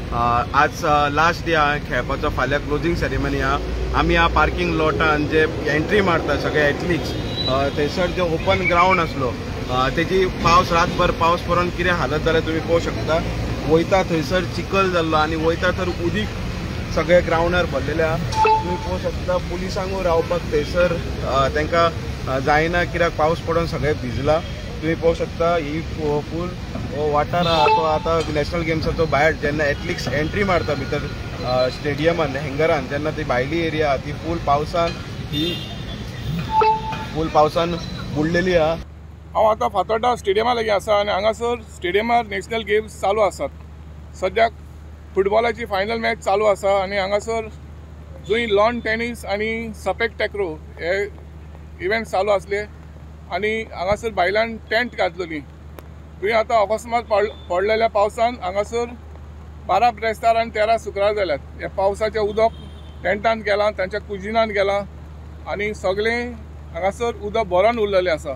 आज last day आहा खेळपाचो, फाल्यां क्लोजींग सेरेमनी आहा. आमी ह्या पार्किंग लॉटान जे एंट्री मारता सगळे एथलिट्स, थंयसर जे ओपन ग्रावंड आसलो तेजी पावस रातभर पावस पडून कितें हालत जाल्या तुमी पळोवंक शकता. वयता थंयसर चिखल जाल्लो आनी वयता थंय उदीक सगळे ग्रावंडार भरलेले आहा. तुमी पळोवंक शकता पुलिसांकूय रावपाक थंयसर तांकां जायना, कित्याक पावस पडून सगळें भिजला. तुमी पळोवंक शकता ही फूल हो वाठार आहा तो आतां नॅशनल गेम्साचो भायर जेन्ना एथलिट्स एंट्री मारता भितर स्टेडियमान हँगरान, जेन्ना ती भायली एरिया ती फूल पावसान ही फूल पावसान बुडलेली आहा. हांव आतां फातोर्डा स्टेडियमा लागीं आसा आनी हांगासर स्टेडियमार नॅशनल गेम्स चालू आसात. सद्याक फुटबॉलाची फायनल मॅच चालू आसा आनी हांगासर जंय लॉन टेनीस आनी सपेक टॅक्रो हे इव्हेंट चालू आसले आनी हांगासर भायल्यान टेंट घातलेली. थंय आतां अकस्मात पडलेल्या पावसान हांगासर 12 ब्रेस्तार आनी 13 शुक्रार जाल्यात. ह्या पावसाचें उदक टेंटान गेलां, तांच्या कुजिनान गेलां आनी सगळें हांगासर उदक भरून उरलेलें आसा.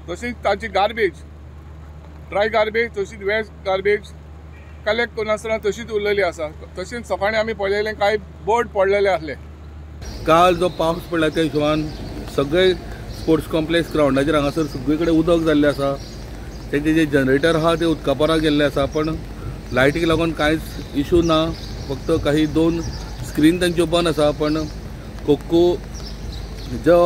तशीच ताची गार्बेज, ड्राय गार्बेज तशीच वेज गार्बेज कलेक्ट करनासतना तशीच उरलेली आसा. तशीच सकाळीं आमी पळयलें कांय बोर्ड पडलेले आसले. काल जो पावस पडला त्या हिशोबान सगळे स्पोर्ट्स कॉम्प्लेक्स ग्रावंडाचेर हांगासर सगळे कडेन उदक जाल्लें आसा. तेजे जे जनरेटर आहा ते उदका पोराक गेल्ले आसा, पण लायटीक लागून कांयच इशू ना. फक्त काही 2 स्क्रीन तांच्यो बंद आसा, पण खो-खो जो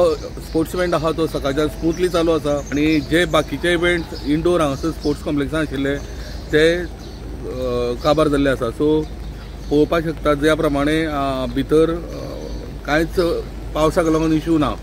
स्पोर्ट्स इव्हेंट आहा तो सकाळच्यान स्मूथली चालू आसा. आनी जे बाकीचे इव्हेंट इंडोर हांगासर स्पोर्ट्स कॉम्प्लेक्सान आशिल्ले ते काबार जाल्ले आसा. सो पळोवपाक शकता ज्या प्रमाणे भितर कांयच पावसाक लागून इशू ना.